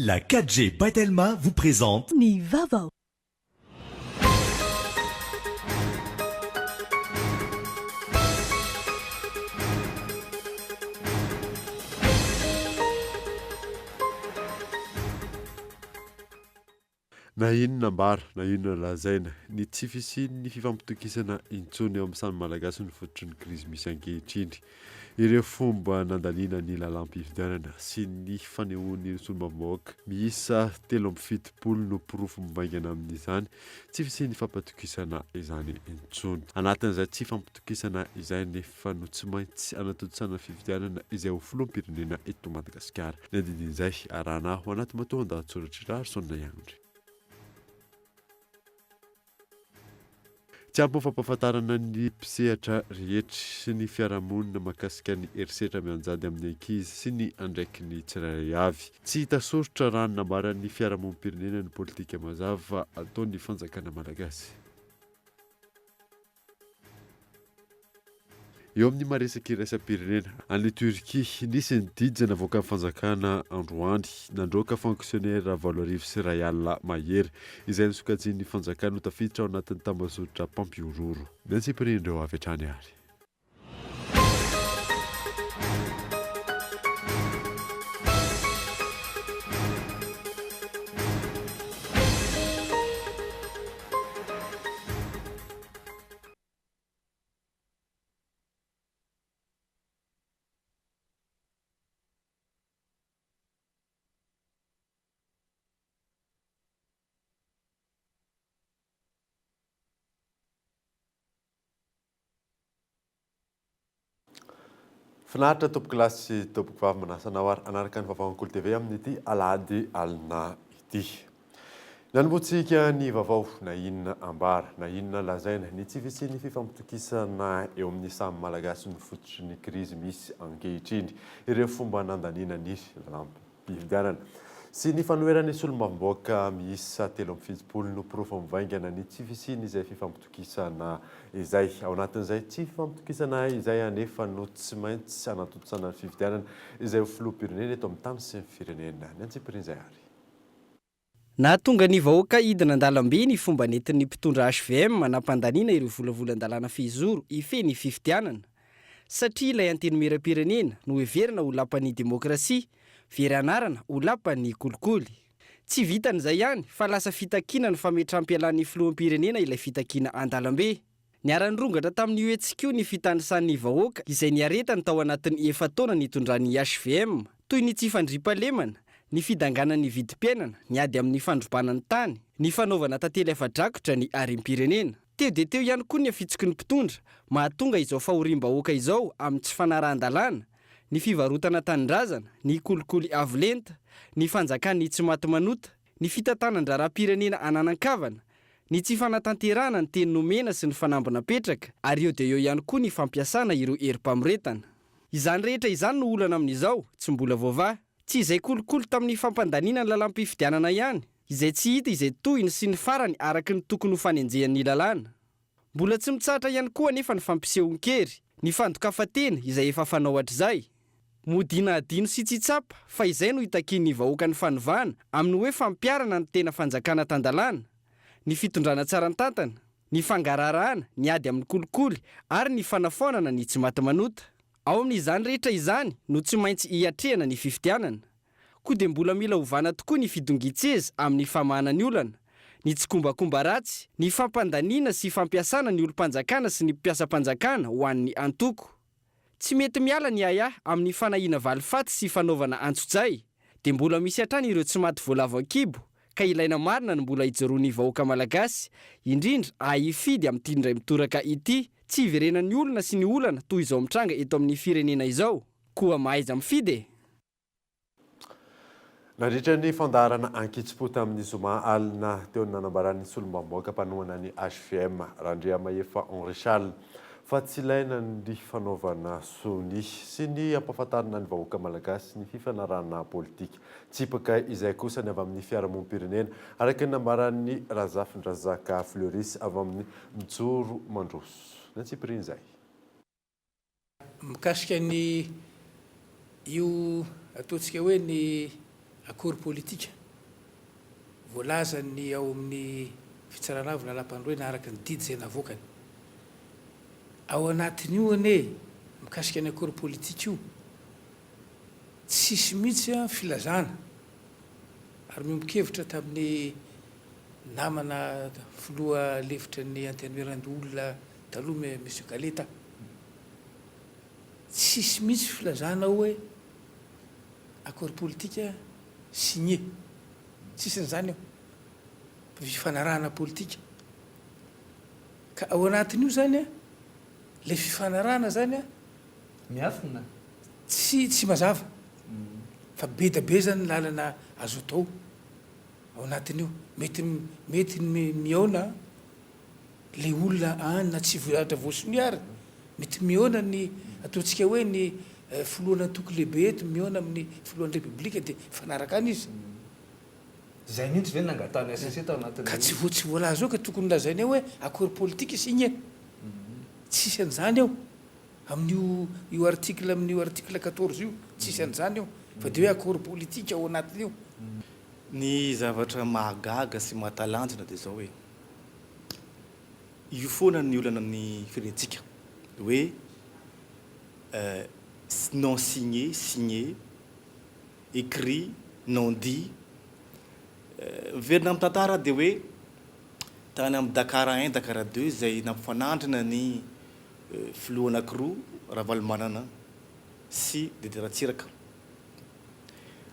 La 4G by Telma vous présente Ny vaovao. Na inona ambara, na inona lazaina, ny tsy fisian'ny fifampitokisana intsony eo amin'ny samy Malagasy no fototry ny krizy misy ankehitriny. Ireo fomba nandaniana ny lalàm-pifidianana sy ny fanehoan'ny solombavambahoaka miisa 73 no porofo mivaingana amin'izany tsy fisian'ny fampatokisana izany intsony. Anatin'izay tsy fampitokisana izay anefa no tsy maintsy hanatontosana fifidianana izay ho filoham-pirenena eto Madagasikara. Ny andinindin'izay arahana ho anaty matoandahatsoratr'i Raharison Iandry. Tsy ampy ny fampahafantarana ny mpisehatra rehetra sy ny fiarahamonina mahakasika ny herisetra mianjady amin'ny ankizy sy ny andraikiny tsirairay avy. Tsy hita soritra raha ny nambaran'ny fiarahamonim-pirenena ny politika mazava ataon'ny fanjakana malagasy. Eo amin'ny maha-resaka iraisam-pirenena, any Turquie, nisy ny didy izay navoakan'ny fanjakana androany, nandroaka fonctionnaire 1800 mahery, izay nosokajian'ny fanjakana ho tafiditra ao anatin'ny tambazotra mpampihorohoro. Ny antsipirian'ireo avy hatrany ary. Finaritra tompokolahy sy tompokovavy manasa anao ary hanaraka ny vaovao Ankoly TV amin'ity alahady alina ity. Nanombohantsika ny vaovao na inona ambara na inona lazaina ny tsy fisian'ny fifampitokisana eo amin'ny samy Malagasy no fototry ny krizy misy ankehitriny. Ireo fomba nandaniana ny lalàm-pifidianana sy ny fanoheran'ny solombavambahoaka miisa 73 no porofo mivaingana ny tsy fisian'izay fifampitokisana izay. Ao anatin'izay tsy fifampitokisana izay anefa no tsy maintsy hanatontosana ny fifidianana izay ho filoham-pirenena eto amin'ny tany sy ny firenena. Ny antsipirian'izay ary. Nahatonga ny vahoaka hidina an-dalambe ny fomba nentin'ny mpitondra hvm nampandaniana ireo volavolan-dalàna fehizoro hifehy ny fifidianana. Satria ilay Antenimierampirenena no heverina ho lapan'ny demokrasia, very anarana ho lapan'ny kolikoly. Tsy vitan'izay ihany fa lasa fitakiana ny fametraham-pialan'ny filoham-pirenena ilay fitakiana an-dalambe. Niara-nirongatra tamin'io hetsika io ny fitanisan'ny vahoaka izay niaretany tao anatin'ny efa-taona nitondran'ny hvm, toy ny tsy fandriampahalemana, ny fidanganan'ny vidim-piainana, ny ady amin'ny fandrobana ny tany, ny fanaovana tantely afa-drakotra ny harem-pirenena. Teo dia teo ihany koa ny afitsiky ny mpitondra, mahatonga izao fahoriam-bahoaka izao amin'ny tsy fanarahan-dalàna, ny fivarotana tanindrazana, ny kolikoly avo lenta, ny fanjakan'ny tsimatimanota, ny fitantanan-draharaham-pirenena ananan-kavana, ny tsy fanatanterahana ny teny nomena sy ny fanamby napetraka ary eo dia eo ihany koa ny fampiasana ireo herim-pamoretana. Izany rehetra izany no olana amin'izao, tsy mbola voavaha. Tsy izay kolikoly tamin'ny fampandaniana ny lalàm-pifidianana ihany, izay tsy hita izay tohiny sy ny farany araka ny tokony ho fanenjehan'ny lalàna. Mbola tsy mitsahatra ihany koa anefa ny fampisehoan-kery, ny fandokafan-tena izay efa fanao hatrizay. Modiana hadino sy tsy tsapa fa izay no itakian'ny vahoaka ny fanovana amin'ny hoe fampiharana ny tena fanjakana tan-dalàna, ny fitondrana tsara tantana, ny fangaraharahana, ny ady amin'ny kolikoly ary ny fanafoanana ny tsimatimanota. Ao amin'izany rehetra izany no tsy maintsy hiatrehana ny fifidianana. Koa dia mbola mila ovana tokoa ny fidongian-tseza amin'ny famahana ny olana, ny tsikombakomba ratsy, ny fampandaniana sy fampiasana ny olom-panjakana sy ny mpiasam-panjakana ho an'ny antoko. Tsy mety miala ny ahiahy amin'ny fanahiana valifaty sy fanaovana antsojay, dia mbola misy hatrany ireo tsy maty voalavo an-kibo, ka ilaina marina ny mbola hijoroan'ny vahoaka malagasy, indrindra ahy hifidy amin'ity indray mitoraka ity, tsy hiverenan'ny olona sy ny olana toy izao mitranga eto amin'ny firenena izao. Koa mahaiza mifidy e! Nandritra ny fandaharana ankitsim-po tamin'ny zoma alina teo no nanambaran'ny solombavambahoaka mpanohana ny hvm, Randriamahefa Henri Charles, fa tsy ilaina ny fanaovana sonia sy ny hampahafantarina ny vahoaka malagasy ny fifanarahana politika. Tsipaka izay kosa ny avy amin'ny fiarahamonim-pirenena, araka ny nambaran'ny Razafindrazaka Fleuris avy amin'ny Mijoro Mandroso. Ny antsipirian'izay. Mikasika ny io ataontsika hoe ny Accord politique voalazan'ny ao amin'ny Fitsarana Avo Lalampanorenana araka ny didy izay navoakany. Ao anatin'io anie mikasika ny accord politique io tsisy mihitsy filazana ary miombon-kevitra tamin'ny namana filoha lefitra ny Antenimierandoholona taloha Monsieur Galeta aho. Tsisy mihitsy filazana ao hoe accord politique signé. Tsisy an'izany ao. Fa fifanarahana politika. Ka ao anatin'io zany an, ilay fifanarahana zany an, Miafina? Tsy tsy mazava. Fa be da be zany ny lalana azo atao ao anatin'io. Mety mety ny mihaona le olona any na tsy zavatra voasonia ary. Mety mihaona ny ataontsika hoe ny filohan'antoko lehibe eto mihaona amin'ny filohan'ny repoblika dia mifanaraka any izy. Izay mihitsy ve no nangatahan'ny HCC tao anatin'ilay Ka tsy tsy voalaza eo ka tokony lazaina eo hoe accord politique signé. Tsisy an'izany eo. Amin'io io article amin'io article 14 io tsisy an'izany eo. Fa dia hoe accord politique ao anatin'io. Ny zavatra mahagaga sy mahatalanjona dia izao hoe, io foana ny olana ny firenentsika hoe non signé, signé, écrit, non dit. Miverina amin'ny tantara dia hoe tany amin'ny Dakar un, Dakar deux izay nampifanandrina ny filoha anankiroa Ravalomanana sy Didier Ratsiraka.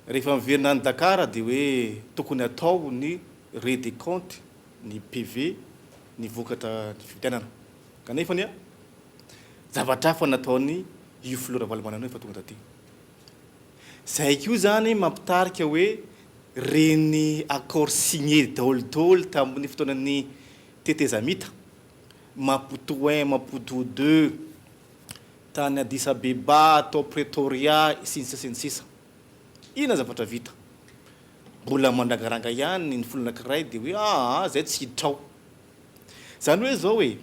Rehefa miverina any Dakar dia hoe tokony atao ny redécompte ny PV ny vokatra ny fifidianana. Kanefa anie zavatra hafa nataony io filoha Ravalomanana io efa tonga taty. Zay koa zany mampitarika hoe reny accord signé daolidôly tamin'ny fotoanan'ny tetezamita, Maputo un, Maputo deux, tany Addis Abeba, tao Pretoria, sy ny sisa sy ny sisa. Inona zavatra vita? Mbola mandrangaranga ihany ny filoha anakiray dia hoe aa zay tsy hiditra ao. Zany hoe zao e,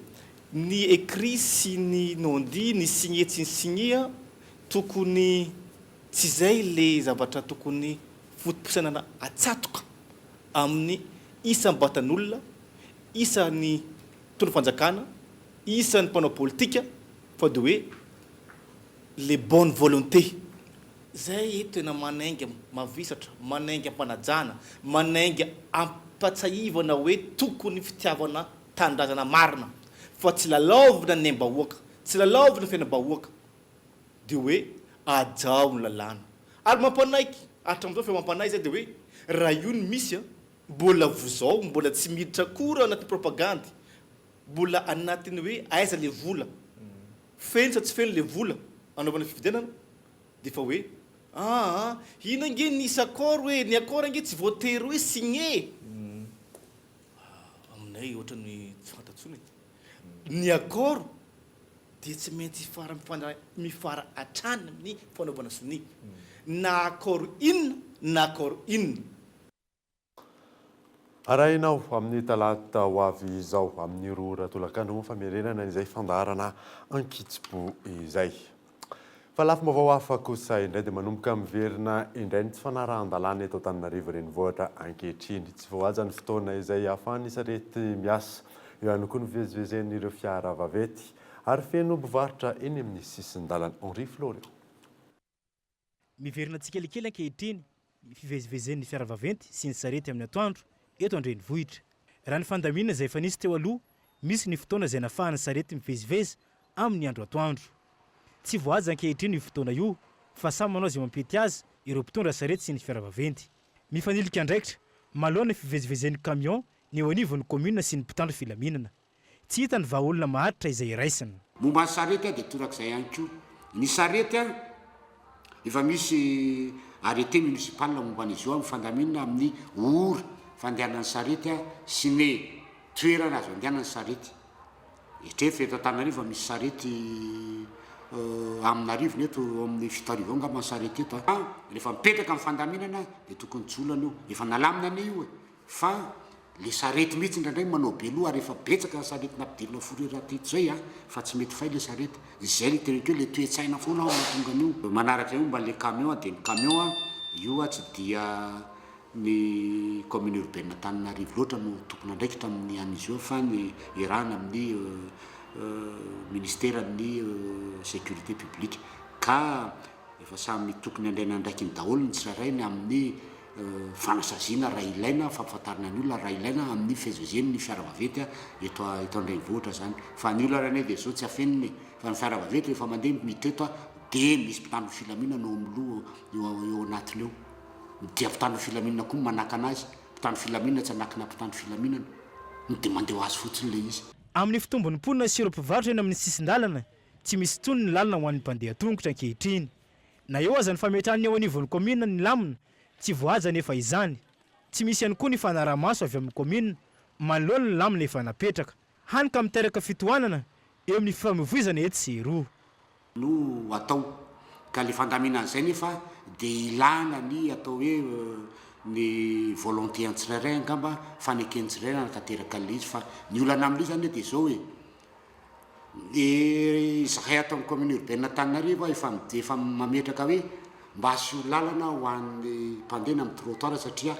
ny écrit sy ny non dit, ny signé tsy ny signé an, tokony tsy izay le zavatra tokony foto-pisainana atsatoka amin'ny isam-batan'olona, isan'ny mpitondra fanjakana, isan'ny mpanao politika fa dia hoe le bonne volonté. Zay eto tena manainga mavesatra, manainga am-panajana, manainga am-patsahivana hoe tokony fitiavana tanindrazana marina fa tsy lalaovina ny aim-bahoaka, tsy lalaovina ny fiainam-bahoaka dia hoe hajao ny lalàna. Ary mampanaiky, hatramin'izao efa mampanahy zay dia hoe raha io no misy an, mbola vozao, mbola tsy miditra akory ao anatin'ny propagandy, mbola anatin'ny hoe aiza le vola, feno sa tsy feno le vola anaovana fifidianana, dia efa hoe aa iny ange nisy accord hoe, ny accord ange tsy voatery hoe signé e! Aminay ohatran'ny tsy fantatra intsony e! Ny accord dia tsy maintsy hifara mifara hatrany amin'ny fanaovana sonia, na accord inona na accord inona. Arahina ao amin'ny talata ho avy izao amin'ny 2 ora tolakandro moa famerenana izay fandaharana ankitsipo izay. Fa lafim-baovao hafa kosa indray dia manomboka miverina indray ny tsy fanarahan-dalàna eto Antananarivo Renivohitra ankehitriny. Tsy voahaja ny fotoana izay ahafahan'ny sarety miasa. Eo ihany koa ny fivezivezen'ireo fiara vaventy ary feno mpivarotra eny amin'ny sisin-dalana. Henri Florian. Miverina tsikelikely ankehitriny ny fivezivezen'ny fiara vaventy sy ny sarety amin'ny atoandro eto an-drenivohitra. Raha ny fandaminana izay efa nisy teo aloha, misy ny fotoana izay nafahan'ny sarety mivezivezy amin'ny andro atoandro. Tsy voahaja ankehitriny io fotoana io fa samy manao izay mampety azy ireo mpitondra sarety sy ny fiara vaventy. Mifanilika andraikitra manoloana ny fivezivezen'ny camion ny eo anivon'ny kaominina sy ny mpitandro filaminana. Tsy hita ny vahaolana maharitra izay iraisana. Momba ny sarety dia torak'izay ihany koa. Ny sarety efa misy arrêté municipal momba an'izy io mifandaminina amin'ny ora fandehanan'ny sarety sy ny toerana azo andehanan'ny sarety. Eritrereto fa eto Antananarivo misy sarety amin'arivony eto, eo amin'ny 7000 eo angamba ny sarety eto. Rehefa mipetraka ny fandaminana dia tokony tsy olana io. Efa nalamina anie io e. Fa le sarety mihitsy indraindray manao be loha ary efa betsaka ny sarety nampidirina fourrure teto zay a, fa tsy mety fay le sarety, izay le teneniko hoe le toe-tsaina foana aho mahatonga an'io. Manaraka io mba le camion de ny camion a, Io tsy dia ny commune urbaine Antananarivo loatra no tompon'andraikitra amin'ny an'izy io fa ny iarahana amin'ny ministeran'ny sécurité publique ka efa samy tokony handray ny andraikiny daholo ny tsirairay ny amin'ny fanasaziana raha ilaina, fampifantarana ny olona raha ilaina amin'ny fivezivezeny ny fiara vaventy eto eto an-drenivohitra izany. Fa ny olona anie dia izao tsy afenina e, fa ny fiara vaventy rehefa mandeha miditra eto dia misy mpitandro ny filaminana eo amin'ny loha eo eo anatiny eo. Dia mpitandro ny filaminana koa no manakana azy, mpitandro filaminana tsy hanakana mpitandro filaminana, dia mandeha ho azy fotsiny ilay izy. Amin'ny fitombon'ny mponina sy ireo mpivarotra eny amin'ny sisin-dalana, tsy misy intsony ny lalana ho an'ny mpandeha tongotra ankehitriny. Na eo aza ny fametrahan'ny eo anivon'ny kaominina ny lamina, tsy voahaja anefa izany. Tsy misy ihany koa ny fanaraha-maso avy amin'ny kaominina manoloana ny lamina efa napetraka. Hany ka miteraka fitohanana eo amin'ny fifamoivoizana etsy sy eroa. No atao. Ka le fandaminana izay nefa dia ilana ny atao hoe ny volonté an'ny tsirairay angamba, faneken'ny tsirairay hanatanteraka an'ilay izy fa ny olana amin'io zany dia izao e, Ny izahay ato amin'ny commune urbaine Antananarivo efa efa mametraka hoe mba asio lalana ho an'ny mpandeha na amin'ny trottoir satria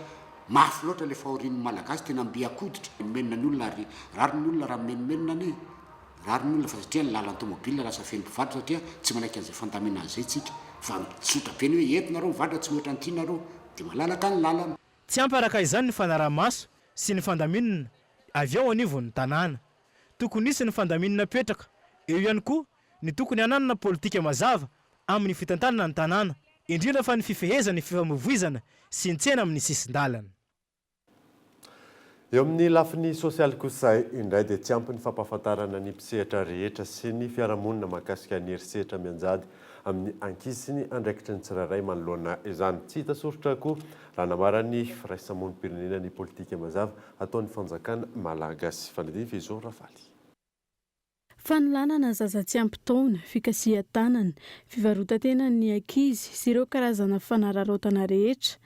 mafy loatra ilay fahorian'ny Malagasy, tena mby an-koditra. Mimenomenona ny olona ary rariny ny olona raha mimenomenona anie, rariny ny olona fa satria ny lalan'ny tomobile lasa feno mpivarotra satria tsy manaiky an'izay fandaminana izay tsika fa tsotra be ny hoe eto nareo mivarotra tsy mihoatra an'ity nareo dia malalaka ny lalana. Tsy ampy araka izany ny fanaraha-maso sy ny fandaminana avy ao anivon'ny tanàna. Tokony hisy ny fandaminana apetraka, eo ihany koa ny tokony hananana politika mazava amin'ny fitantanana ny tanàna, indrindra fa ny fifehezana ny fifamoivoizana sy ny tsena amin'ny sisin-dalana. Eo amin'ny lafiny sosialy kosa indray dia tsy ampy ny fampahafantarana ny mpisehatra rehetra sy ny fiarahamonina mahakasika ny herisetra mianjady amin'ny ankizy sy ny andraikitry ny tsirairay manoloana izany. Tsy hita soritra koa raha nambaran'ny firaisamonim-pirenena ny politika mazava ataon'ny fanjakana malagasy. Fanadino Fehizo Rafaly. Fanolanana zaza tsy ampy taona, fikasihan-tanana, fivarotan-tenan'ny ankizy sy ireo karazana fanararaotana rehetra.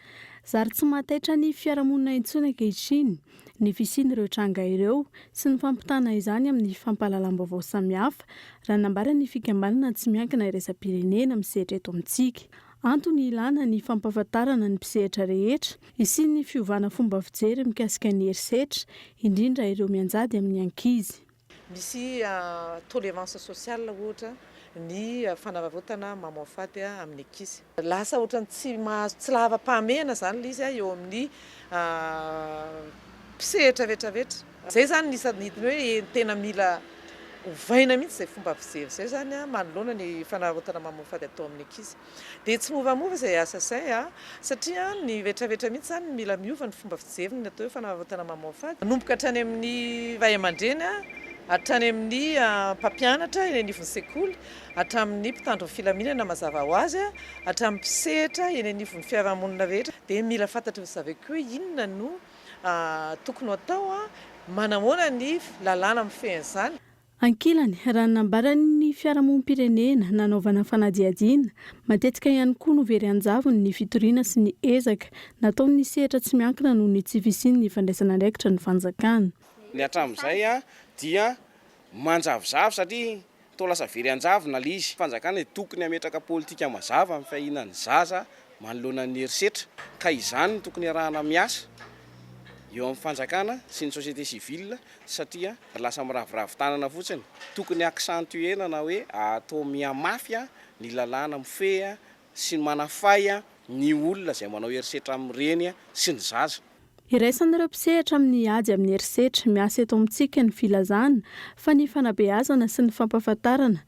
Zary tsy mahataitra ny fiarahamonina intsony ankehitriny ny fisian'ireo tranga ireo sy ny fampitana izany amin'ny fampahalalam-baovao samihafa, raha ny nambaran'ny fikambanana tsy miankina iraisam-pirenena misehatra eto amintsika. Antony ilana ny fampahafantarana ny mpisehatra rehetra, hisian'ny fiovana fomba fijery mikasika ny herisetra, indrindra ireo mianjady amin'ny ankizy. Misy tolérance sociale ohatra ny fanararaotana mamoafady amin'ny ankizy. Lasa ohatran'ny tsy mahazo, tsy laharam-pahamehana izany ilay izy eo amin'ny mpisehatra rehetra rehetra. Izay izany ny isan'ny hitany hoe tena mila ovaina mihitsy izay fomba fijery izay izany manoloana ny fanararaotana mamoafady atao amin'ny ankizy. Dia tsy moramora izay asa izay satria ny rehetra rehetra mihitsy izany mila miova ny fomba fijeriny ny atao hoe fanararaotana mamoafady. Manomboka hatrany amin'ny ray aman-dreny, hatrany amin'ny mpampianatra eny anivon'ny sekoly, hatramin'ny mpitandro ny filaminana mazava ho azy, hatramin'ny mpisehatra eny anivon'ny fiarahamonina rehetra dia mila fantatry ry zareo koa hoe inona no tokony ho atao, manahoana ny lalàna mifehy an'izany. Ankilany, raha ny nambaran'ny fiarahamonim-pirenena nanaovana fanadihadiana, matetika ihany koa no very an-javony ny fitoriana sy ny ezaka nataon'ny sehatra tsy miankina noho ny tsy fisian'ny fandraisan'andraikitra ny fanjakana. Ny hatramin'izay dia manjavozavo satria toa lasa very an-javona ilay izy. Fanjakana dia tokony hametraka politika mazava amin'ny fiahiana ny zaza manoloana ny herisetra ka izany no tokony hiarahana miasa eo amin'ny fanjakana sy ny société civile satria lasa miraviravy tanana fotsiny. Tokony accentuer-na na hoe atao mihamafy ny lalàna mifehy sy ny manafay ny olona izay manao herisetra amin'ny reny sy ny zaza. Iraisan'ireo mpisehatra amin'ny ady amin'ny herisetra miasa eto amintsika ny filazana fa ny fanabeazana sy ny fampahafantarana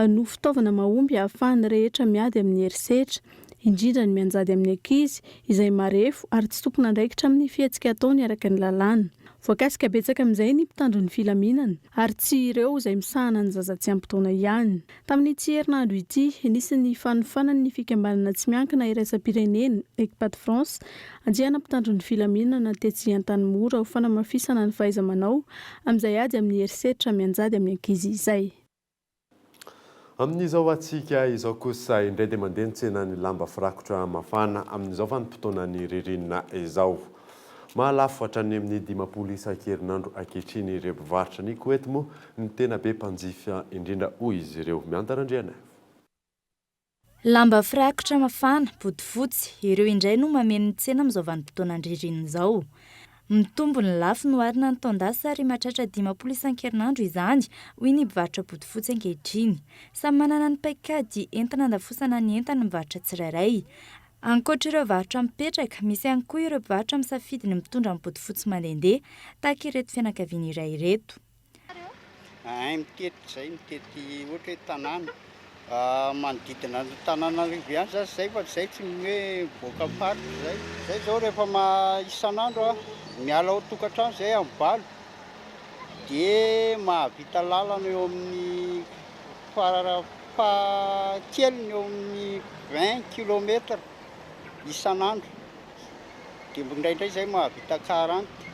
no fitaovana mahomby ahafahan'ny rehetra miady amin'ny herisetra, indrindra ny mianjady amin'ny ankizy izay marefo ary tsy tompon'andraikitra amin'ny fihetsika ataony araka ny lalàna. Voakasika betsaka amin'izay ny mpitandro ny filaminana ary tsy ireo izay misahana ny zaza tsy ampy taona ihany. Tamin'ity herinandro ity, nisy ny fanofanan'ny fikambanana tsy miankina iraisam-pirenena, Ecpat France, andiana mpitandro ny filaminana tetsy Antanimora ho fanamafisana ny fahaiza-manao amin'izay ady amin'ny herisetra mianjady amin'ny ankizy izay. Amin'izao hatsiaka izao kosa indray dia mandeha ny tsenan'ny lamba firakotra mafana amin'izao vanim-potoanan'ny ririnina izao. Mahalafo hatrany amin'ny 50 isan-kerinandro ankehitriny ireo mpivarotra. Ny Koety moa no tena be mpanjifa indrindra hoy izy ireo. Miantana Andrianaivo. Lamba firakotra mafana, bodofotsy, ireo indray no mameno ny tsena amin'izao vanim-potoanan'ny ririnina izao. Mitombo ny lafo noharina ny taon-dasa ary mahatratra 50 isan-kerinandro izany, hoy ny mpivarotra bodofotsy ankehitriny. Samy manana ny paikady entina handafosana ny entany ny mpivarotra tsirairay. Ankoatra ireo varotra mipetraka, misy ihany koa ireo mpivarotra misafidy ny mitondra ny bodofotsy mandehandeha, tahaka ireto fianakaviana iray ireto. Hay mitety zay, mitety ohatra hoe tanàna, manodidina an'Antananarivo ihany zasy zay fa zay tsy hoe mivoaka faritra zay. Zay zao rehefa isan'andro aho miala ao an-tokantrano zay amin'ny valo de mahavita lalana eo amin'ny fara fahakeliny eo amin'ny vingt kilomètre isan'andro. Dia indraindray izay mahavita quarante.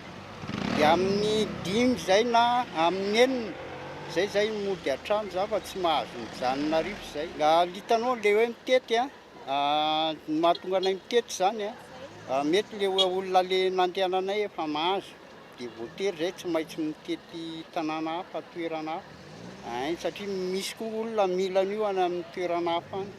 Dia amin'ny dimy izay na amin'ny enina izay izay mody an-trano za fa tsy mahazo mijanona hariva izay. Hitanao ilay hoe mitety an, ny mahatonga anay mitety izany an, mety ilay olona le nandehananay efa mahazo. Dia voatery izay tsy maintsy mitety tanàna hafa, toerana hafa, ein, satria misy koa olona mila an'io any amin'ny toerana hafa any.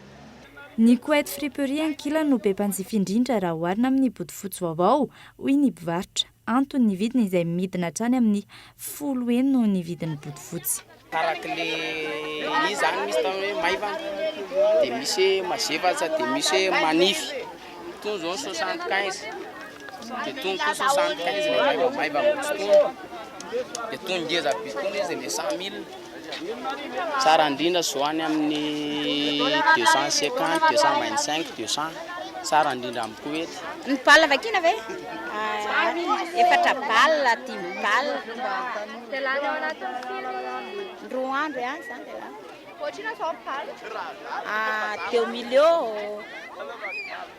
Ny Couette Friperie ankilany no be mpanjifa indrindra raha oharina amin'ny bodofotsy vaovao, hoy ny mpivarotra. Antony ny vidiny izay midina hatrany amin'ny folo heny noho ny vidin'ny bodofotsy. Araka le izy zany misy tany hoe maivana de misy hoe mazefatra de misy hoe manify, itony zao 75 de itony koa 75 le maivamaivana ohatr'itony, de itony ngeza be itony izy le cent mille, tsara indrindra zao any amin'ny 250, 225, 200, tsara indrindra amiko koety. Ny balle vakiana ve? Efatra balle, dimy balle. Dia lany ao anatin'ny firy? Roa andro ihany izany dia lany. Ohatr'inona izao ny balle? Deux millions,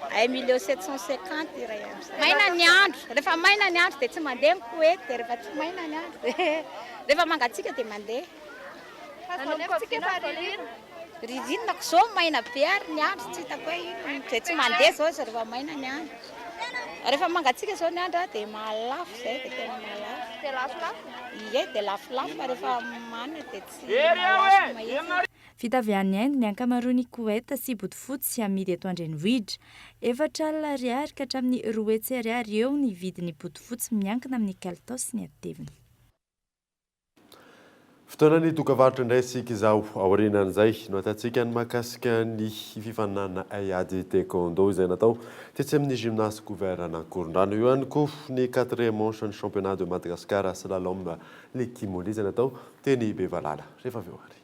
un million 750 iray amin'izay. Maina ny andro, rehefa maina ny andro dia tsy mandeha ny koety, dia rehefa tsy maina ny andro dia rehefa mangatsiaka dia mandeha. Fa izao nefa tsika efa ririnina. Ririnina ko zao maina be ary ny andro tsy hitako hoe inona dia tsy mandeha zao izy rehefa maina ny andro. Rehefa mangatsiaka zao ny andro dia mahalafo zay dia tena mahalafo. Dia lafolafo? Ie dia lafolafo fa rehefa manina dia tsy mahalafo mahitsy. Vita avy any Inde ny ankamaroan'ny couette sy bodofotsy amidy eto an-drenivohitra. 40 ariary ka hatramin'ny 200 ariary eo ny vidin'ny bodofotsy miankina amin'ny kalitao sy ny hateviny. Fotoanan'ny dokavarotra indray isika izao. Aorianan'izay no ahitantsika ny mahakasika ny fifaninanana haiady taekwondo izay natao tetsy amin'ny Gymnase Couvert Ankorondrano. Eo ihany koa ny quatrième manche ny championnat de Madagascar slalom Lekimoly izay natao teny Bevalala. Rehefa avy eo ary.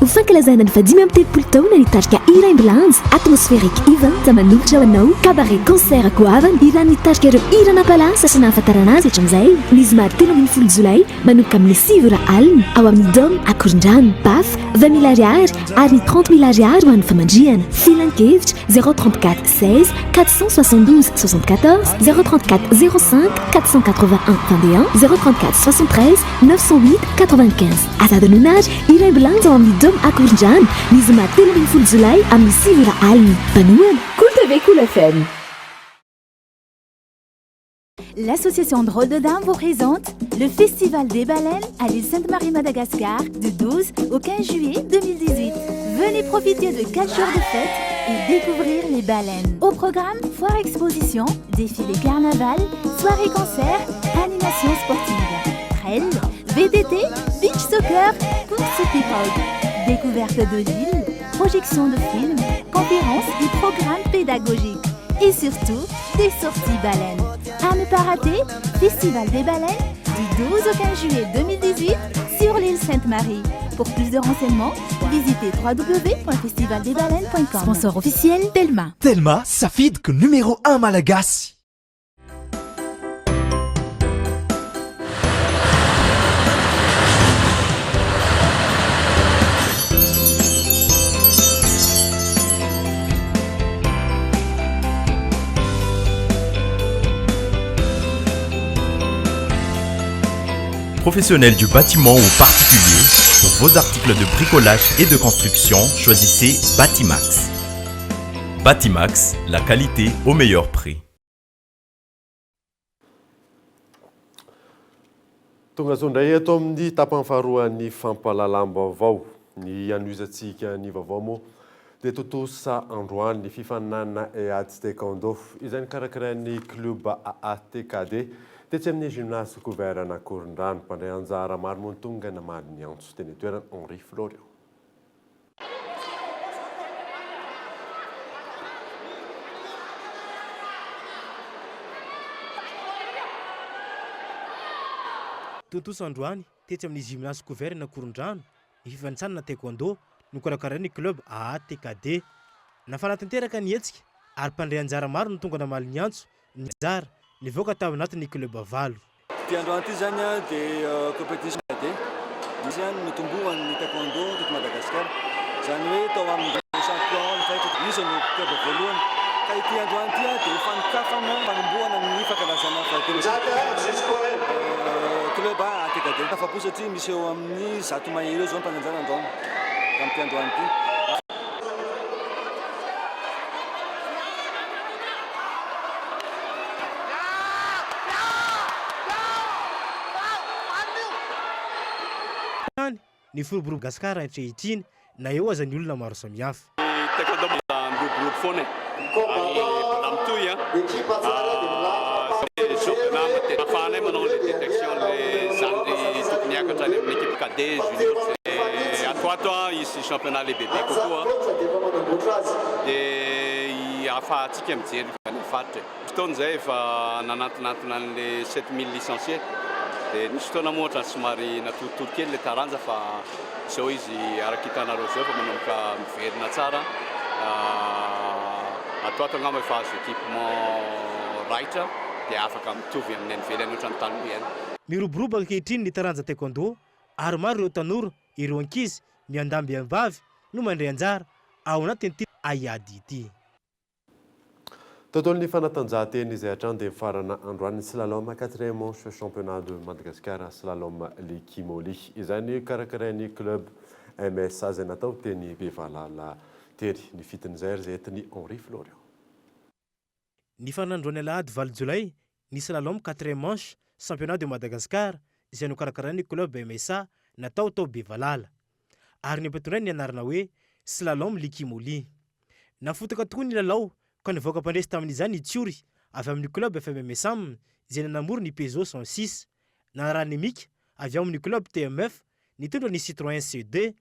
Ho fankalazana ny faha-35 taona ny tarika Iraimbilanja, Atmospheric Event manolotra ho anao cabaret concert goavana hiran'ny tarika ireo hira nampalaza sy nahafantarana azy hatramin'izay ny zoma 13 jolay manomboka amin'ny sivy ora alina ao amin'ny Dôme Akorondrano. Paf, 20 mille ariary ary ny 30 mille ariary ho an'ny famandrihana. Filan-kevitra, 034 16 472 74, 034 05 481 21, 034 73 908 95. Aza adinoina ary Iraimbilanja ao amin'ny Dôme Akorondrano ny zoma 13 jolay amin'ny sivy ora alina. Mpanohana, Kolo TV Kolo FM. L'association Drôle de Dame vous présente le Festival des baleines à l'île Sainte-Marie Madagascar du 12 au 15 juillet 2018. Venez profiter de 4 jours de fête et découvrir les baleines. Au programme, foire exposition, défilé carnaval, soirée concert, animation sportive. Trail, VTT, beach soccer, course pirogue. Découverte de l'île, projection de films, conférences et programmes pédagogiques. Et surtout, des sorties baleines. À ne pas rater, Festival des baleines du 12 au 15 juillet 2018 sur l'île Sainte-Marie. Pour plus de renseignements, visitez www.festivaldesbaleines.com. Sponsor officiel Telma. Telma, safidiko numéro 1 malagasy. Professionnels du bâtiment ou particulier, pour vos articles de bricolage et de construction, choisissez Batimax. Batimax, la qualité au meilleur prix. Tonga soa indray eto amin'ny tapany faharoan'ny fampahalalam-baovao. Ny hanohizantsika ny vaovao moa dia tontosa androany ny fifaninanana EADS Taekwondo izay nokarakarain'ny Club AATKD tetsy amin'ny Gymnase Couvert Anakòrondrano. Mpandray anjara maro moa no tonga namaly ny antso teny an-toerana, Henri Florian. Tontosa androany, tetsy amin'ny Gymnase Couvert Ankorondrano, ny fifanintsanana Taekwondo, nokarakarain'ny Club AATKD. Nafana tanteraka ny hetsika ary mpandray anjara maro no tonga namaly ny antso, ny anjara, nivoaka tao anatin'ny Club valo. Ity androany ity izany dia competition cadet. Misy ihany notombohan'ny taekwondo teto Madagasikara. Izany hoe tao amin'ny champion rehetra izy no club voalohany. Ka ity androany ity dia fanokafana fanombohana ny fankalazana fahatelo club ATKD. Afa-po satria misy eo amin'ny 100 mahery eo izao ny mpandray anjara androany tamin'ity androany ity. Tany ny firoborobo Gasikara ankehitriny na eo aza ny olona maro samihafa. Ny taekwondo mbola miroborobo foana e, ary mbola mitohy an, izay zokina matetika ahafahanay manao an'ilay détection an'ilay zandry tokony hiakatra any amin'ny équipe cadet, junior, dia ato ho ato an hisy championnat lehibebe kokoa dia ahafahantsika mijery any amin'ny faritra e. Fotoana izay efa nanantonantona an'ilay 7000 licenciés dia nisy fotoana moa ohatran'ny somary natoritory kely ilay taranja fa izao izy araka hitanareo izao efa manomboka miverina tsara. Ato ato angamba efa azo équipement raitra dia afaka mitovy amin'ny any ivelany ohatran'ny taloha ihany. Miroborobo ankehitriny ny taranja taekwondo ary maro ireo tanora, ireo ankizy, miandahy miambavy no mandray anjara ao anatin'ity haiady ity. Tontolon'ny fanatanjahantena izay hatrany dia mifarana androany ny slalom quatrième manche championnat de Madagascar slalom Likimoli izay nokarakarain'ny club MSA izay natao teny Bevalala teny. Ny fitin'izay ary izay entin'i Henri Florian. Nifarana androany alahady valo jolay ny slalom quatrième manche championnat de Madagascar izay nokarakarain'ny club MSA natao tao Bevalala. Ary nampitondrainy ny anarana hoe Slalom Likimoli. Nafotaka tokoa ny lalao ka nivoaka mpandresy tamin'izany i Tsiory avy amin'ny club FMMSAM izay nanamory ny Peugeot 106. Narahan'i Mika avy ao amin'ny club TMF nitondra ny Citroën C2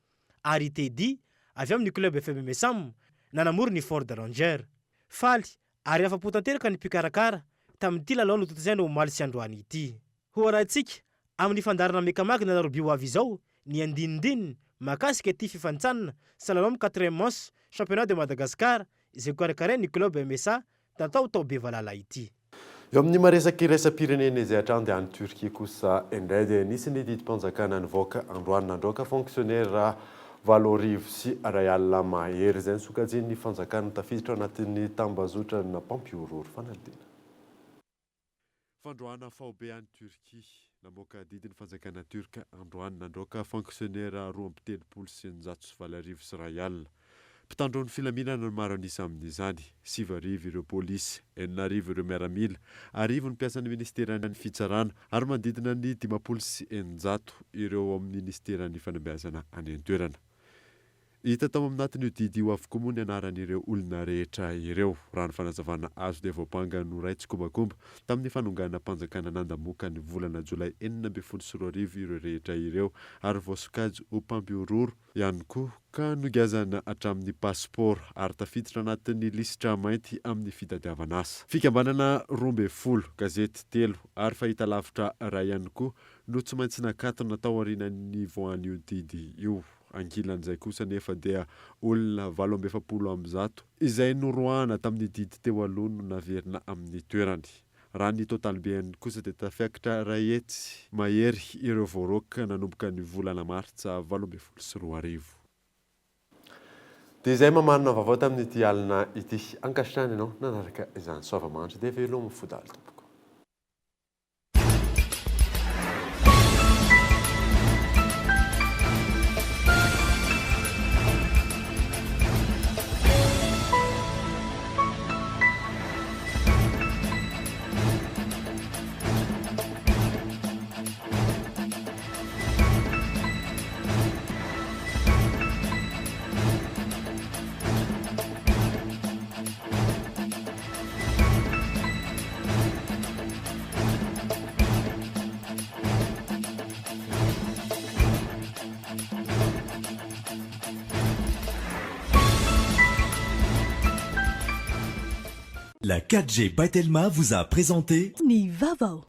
ary i Teddy avy amin'ny club FMMSAM nanamory ny Ford Ranger. Faly ary afa-po tanteraka ny mpikarakara tamin'ity lalao notontosaina omaly sy androany ity. Ho arahintsika amin'ny fandaharana Mekamag ny alarobia ho avy izao ny andinindininy mahakasika ity fifanintsanana Slalom quatrième manche championnat de Madagascar izay nokarakarain'ny club MSA natao tao Bevalala ity. Eo amin'ny maresaka iraisam-pirenena izay hatrany dia any Turquie kosa indray dia nisy ny didim-panjakana nivoaka androany nandroaka fonksionera 2008 mahery izay nosokajian'ny fanjakana tafiditra ao anatin'ny tambazotrana mpampihorohoro fanadina. Fandroahana faobe any Turquie. Namoaka didy ny fanjakana Turque androany nandroaka fonksionera 1632. Mpitandro ny filaminana no maro an'isa amin'izany. 9000 ireo polisy, 6000 ireo miaramila, 1000 ny mpiasan'ny ministeran'ny fitsarana ary manodidina ny 650 ireo ao amin'ny ministeran'ny fanabeazana any an-toerana. Hita tao aminatin'io didy io avokoa moa ny anaran'ireo olona rehetra ireo. Raha ny fanazavana azo dia voampanga noray tsikombakomba tamin'ny fanonganam-panjakana nandamoka ny volana jolay 2016 ireo rehetra ireo ary voasokajy ho mpampihorohoro ihany koa ka nogiazana hatramin'ny pasipaoro ary tafiditra anatin'ny lisitra mainty amin'ny fitadiavana asa. Fikambanana 12, gazety telo ary fahitalavitra iray ihany koa no tsy maintsy nakatona tao aorian'ny nivoahan'io didy io. Ankilan'izay kosa anefa dia olona 148 izay noroahana tamin'ny didy teo aloha no naverina amin'ny toerany. Raha ny totalibeny kosa dia tafiakatra 100 mahery ireo voaroaka nanomboka ny volana martsa 2018. Dia izay mamarana vaovao tamin'ity alina ity. Ankasitrahana ianao nanaraka izany. Soava-mandry dia veloma fo-dahalo tompoko. La 4G by Telma vous a présenté Ny vaovao.